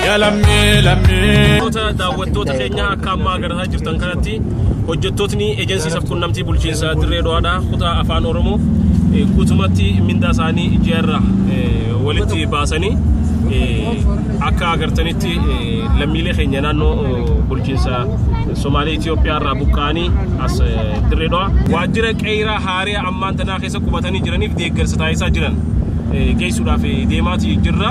Yaa lammii lammii. Daawwattoota keenya akka ammaa agartaa jirtan kanatti hojjettootni ejensii sabquunnamtii bulchiinsa Dirree Dhawaadhaa kutaa afaan Oromoo guutumatti mindaa isaanii ji'a irraa walitti baasanii akka agartanitti lammiilee keenya naannoo bulchiinsa Somaalee Itoophiyaa irraa buqqa'anii as Dirree Dhawaa waajjira qeeraa haariyaa ammaan tanaa keessa qubatanii jiraniif deeggarsa taasisaa jiran geessuudhaaf deemaatii jirra.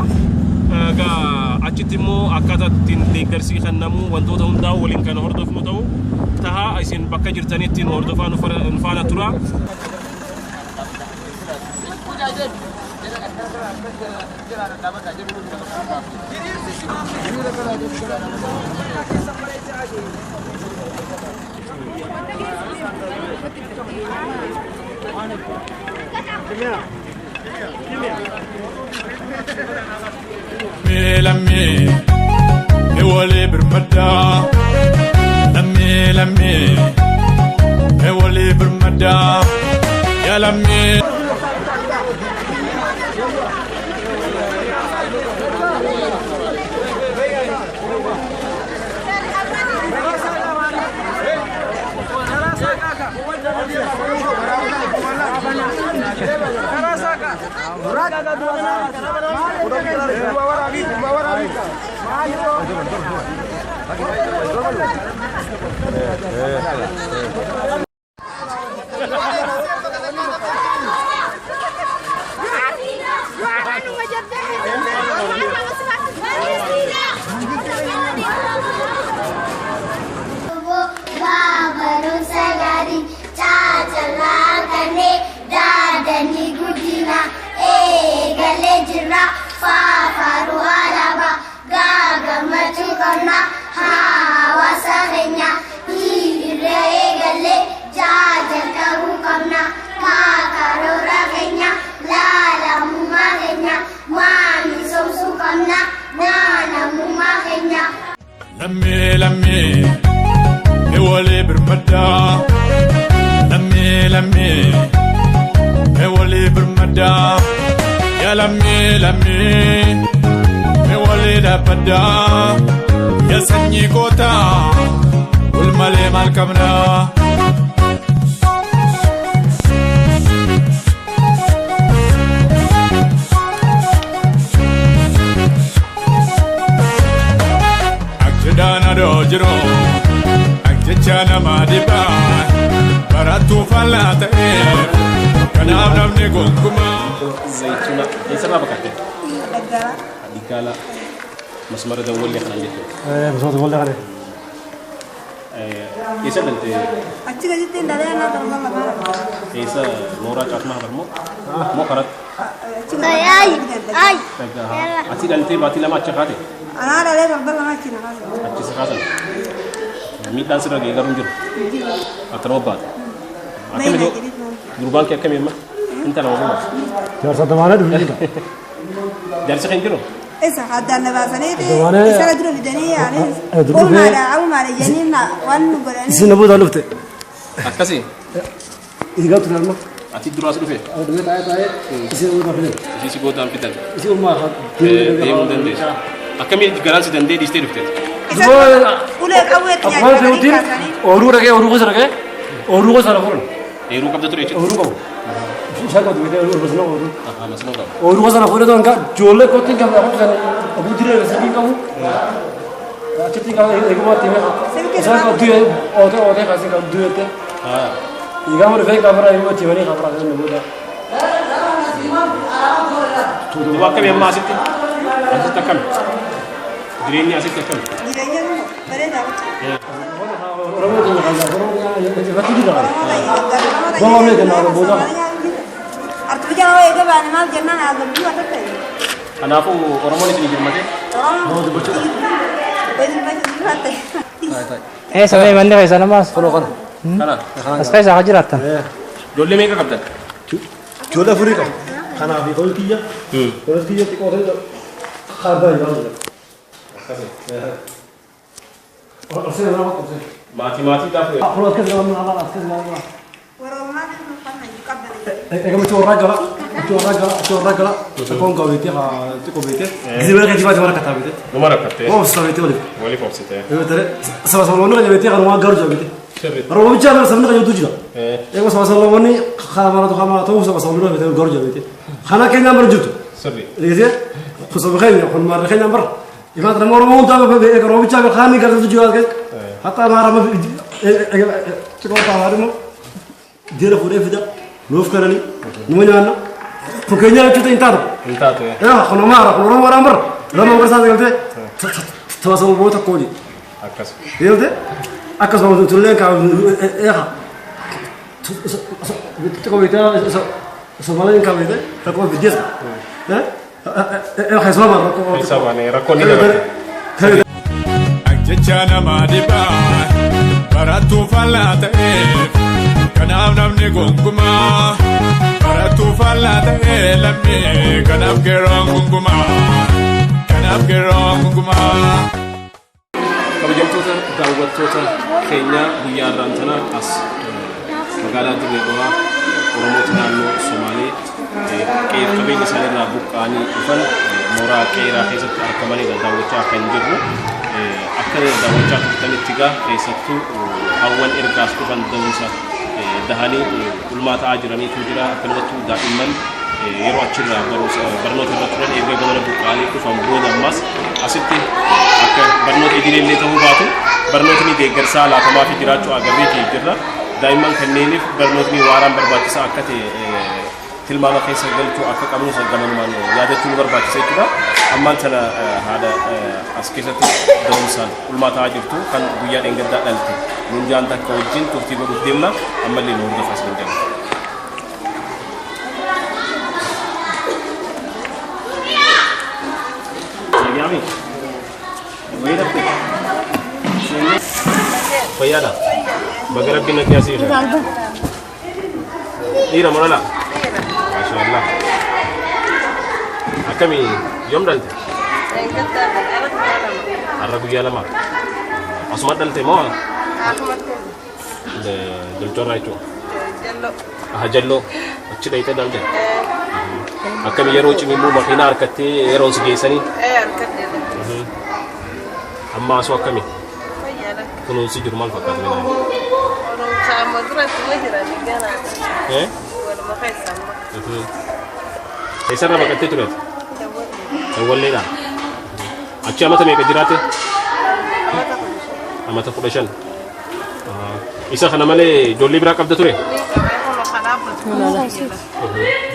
Egaa achitti immoo akkaataa ittiin deeggarsi kennamu wantoota hundaa waliin kan hordofnu ta'u tahaa isin bakka jirtanitti nu hordofaa nu faana tura. Lammii lammii walii birmaddaa. Lammii lammii walii birmaddaa. Yaa lammii. Lammii lammii walii birmaddaa. Lammii lammii walii birmaddaa. Yaa lammii lammii walii dhaabbaddaa. Yaa sanyii gootaa wal malee maal qabnaa. Akjidhaan adoo jiru akjecha nama dhibaa barattuu faallaa ta'e kanaaf namni gonkumaa. Zayituuna eessarraa baqatte? Daggala. Digaala masmara dawwallee kanaan jettu. Masmara dawwallee kana. Eessa dhalte? Achi gaditti dhalee anaa torban lama. Eessa mooraa caafmaa habar moo? Moo karatti? Achi gaditti. Ay. Ati dhaltee baatii lama achi kaate? Anaa dhalee torban lama achi na kaasan. Achi si kaasan. Miidhaan sirra ga'e garuu hin jiru. Akkanuma baate. Akkami gurbaan kee akkamii amma? Intala walumaa. Jaarsa damaanee dhufe jira. Jaarsi kan jiru? Isa addaan na baasaniiti. Damaanee. Isana dura fidanii anis. Dura dhufee. Uumaadha abumaadha jedhanii waan nu godhanii. Isin namoota dhufte. Akkasii. Eegaa ture amma. Ati duraas dhufe? Dhufee taa'ee taa'ee isin namoota fide. Isii si boodaan fidan. Isin uumaa Deemuu dandeessu. Akkamii garaan si danda'ee dhiistee dhufte? Isa ulee qawweetti Akkuma nyaachifanii fe'uutiin kaasanii. ooruu dhaqee ooruu gosa dhaqee ooruu gosa na furan. Eeruu qabda ture jechuudha. Ooruu qabu. Isaan qabdu bitee ooruu masnoo ooruu. Masnoo qabu. Ooruu gosa na fuudhee toon ijoollee kootiin qabu akkuma sana abuu dirree rasiibii qabu. Achitti qabu eegummaa itti himee. Isaan qabdu ootee ootee kaasee qabdu jettee. Eegamu dhufee qabra eegummaa itti himanii qabra kan inni booda. Duuba akkamii amma asitti? Asitti akkami? Jireenyi asitti akkami? Jireenya bareedaa jechuudha. Oromoo keenya kan Oromoo keenya irratti jira. Goma mee kennaa booda. Artuu jala eega baane maal jennaan haasofii waan ta'e. Kanaafuu Oromoon isin jirmate? Eessa mee manni keessa namaas? Kunoo kana. Kana. As keessa haa jiraattan. Ijoollee meeqa qabdan? Ijoollee afurii qaba. Kanaaf horii kiyya. Horii kiyya xiqqoo ta'e kaarbaa jira. Orsee nama qabsee. Maatii maatii taaf. Kunoo akkas gama nama akkas gama. Warra Eegamicha warraa gaba. Achi warra gala achi warra gala rakkoon qabu beektee xiqqoo beektee gisee mana keetii baatee warra kattaa beektee. Numa rakkattee. Waa obsisaa beektee waliif. Waliif obsitee. Saba sablammoonni kan beektee kan waan garu jira beektee. Oromoo bichaa bara sabni kan jirtu jira. Eeguma saba sablammoonni kaamara kaamara ta'uu saba sablammoonni beektee garu jira beektee. Kana keenyaan bara jirtu. Sirri. Beektee kun saba keenya kun maarra keenyaan bara. Imaata nama Oromoo hundaa Oromoo bichaa kaanii gartuu jira hatta amaara xiqqoo ta'aa immoo deera fuudhee fida nuuf kanani numa nyaanna kun keenya jechuudha hin taatu. Hin taatu. Yaa kun amaara kun Oromoodhaan bara lama gosa galtee tawaasama boo tokko hojii. Akkas. Galtee akkasuma tullee kaa eeqa xiqqoo beektaa Somaaliin kaa beekte rakkoo fiddees. Keessumaa bara rakkoo. Keessaa baanee rakkoon ni dabala. Jecha nama dhibaa barattuu faallaa ta'eef kanaaf namni gonkumaa barattuu faallaa ta'ee lammii kanaaf qeerroon gonkumaa kanaaf qeerroon gonkumaa. Kabajamtoota daawwattoota keenyaa guyyaa har'aan tana as magaalaa Dirree Dhawaa Oromoota naannoo Somaalee qe'ee qabeenya isaaniirraa buqqa'anii dhufan mooraa qeeraa keessatti argamanidha daawwachaa kan jirru. Akka daawwachaa turtanitti egaa keessattuu hawwan ergaas dhufan da'umsa dahanii ulmaa ta'aa jiraniitu jira. Akkanumattuu daa'imman yeroo achirraa barnoota irra turan erga gamana buqqa'anii dhufan booda ammas asitti akka barnoota idileellee ta'uu baatu barnootni deeggarsaa laatamaa fi jiraachuu agarreetii jirra. Daa'imman kanneeniif barnootni waaraan barbaachisaa akka ta'e tilmaama keessa galchuu akka qabnu gamanumaan yaadachuu nu barbaachisa jechuudha. Ammaan tana haadha as keessatti da'umsaan ulmaa ta'aa jirtu kan guyyaa dheengaddaa dhalte nuun takka wajjin turtii godhuuf deemna ammallee nu hordofaa isin jenna. Nagaami. Wayii Fayyaadha. Baga rabbiin naggaa siif. Dhiira moo dhalaa? Maashaallah. Akkami yoom dhalte? Har'a guyyaa lama. Asuma dhalte moo? Dolcorraa jechuudha. Aha jalloo. Achi dhayitee dhalte. Akkami yeroo cimimuu makiinaa harkattee yeroon si geessanii? Amma asuu akkami? Kunuunsi jiru maal fakkaata? Eessarraa baqattee turte? Dawwalleedha. Achi amata meeqa jiraatte? Amata 15. Isa kana malee ijoollee biraa qabda ture?